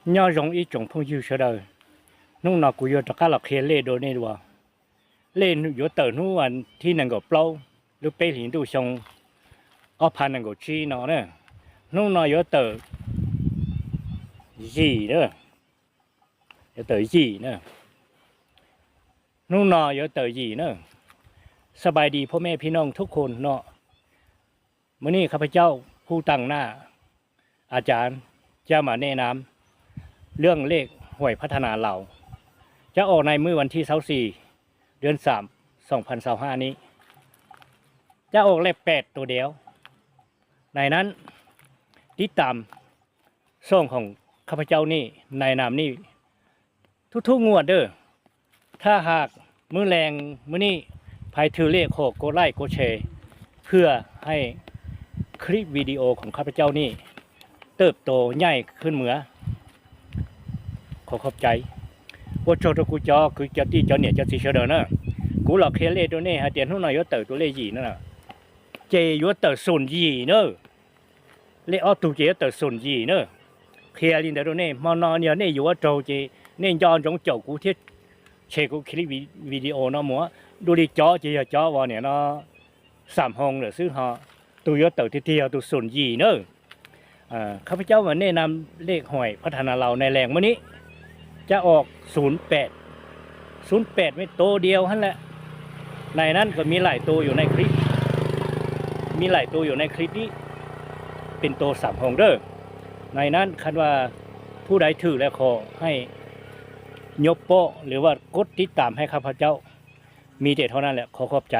Nho rong ih chong phong yu shơ đơ. Nung no ku yo ta ka la khie le do ne dua. Le yo tơ nu an thi nang go plau. Lu pe hin du shong. O phan nang go chi no ne. Nung no yo tơ yi ne. Yo tơ yi ne. Nung no yo tơ yi ne. ສະບາຍດີພໍ່ແມ່ພີ່ນ້ອງທຸກຄົນເນາະ. ມື້ນີ້ຂ້າພະເຈົ້າຜູ້ຕາງໜ້າອາຈານຈະມາແນະນຳເລື່ອງເລກຫວຍພັດທະນາລາວ ຈະອອກໃນມື້ວັນທີຊາວສີ່ ເດືອນສາມ ສອງພັນຊາວຫ້ານີ້ ຈະອອກແລກແປດໂຕດຽວ. ໃນນັ້ນຕິດຕາມຊ່ອງຂອງຂ້າພະເຈົ້ານີ້ ໃນນາມນີ້ ທຸກໆງວດເດີ້. ຖ້າຫາກມື້ແລງມື້ນີ້ໃຜຖືເລກ ຂໍກົດໄລ້ກົດແຊ ເພື່ອໃຫ້ຄລິບວິດີໂອຂອງຂ້າພະເຈົ້ານີ້ເຕີບໂຕໃຫຍ່ຂຶ້ນເມືອ. ຂໍຂອບໃຈ. ໂອໂຈໂຕກູຈໍ ຄືເຈົ້າຕີເຈົ້າເນຍເຈົ້າຊິເຊີເດີນະ. ກູຫຼອກເຄເລໂຕເນ ຫາຕຽນຫູໜ້ອຍໂຍເຕີໂຕເລຢີນະ. ເຈໂຍເຕີສູນຢີເນີ. ເລອອກຕູເຈເຕີສູນຢີເນີ. ເຄລີນເດີໂຕເນ ມອນອນເນເນໂຍໂຕເຈ ເນຈອນຈົງເຈົ້າກູເທດ ເຊກູຄລິບວິດີໂອເນາະໝວດ ດູລີຈໍເຈເຈົ້າວໍເນເນາະ. ສາມໂຮງເດີຊື້ເຮາະ ຕູໂຍເຕີທີ່ທ່ຽວຕູສູນຢີເນີ. ເອີ ຂ້າພະເຈົ້າມາແນະນຳເລກຫວຍພັດທະນາລາວໃນແລງມື້ນີ້ ຈະອອກສູນແປດ ສູນແປດແມ່ນໂຕດຽວຫັ້ນແຫຼະ. ໃນນັ້ນກໍມີຫຼາຍໂຕຢູ່ໃນຄລິບ ມີຫຼາຍໂຕຢູ່ໃນຄລິບນີ້ ເປັນໂຕສາມໂຮງເດີ. ໃນນັ້ນຄັນວ່າຜູ້ໃດຖືກແລ້ວ ຂໍໃຫ້ຍົບໂປ້ ຫຼືວ່າກົດຕິດຕາມໃຫ້ຂ້າພະເຈົ້າ. ມີແຕ່ເທົ່ານັ້ນແຫຼະ ຂໍຂອບໃຈ.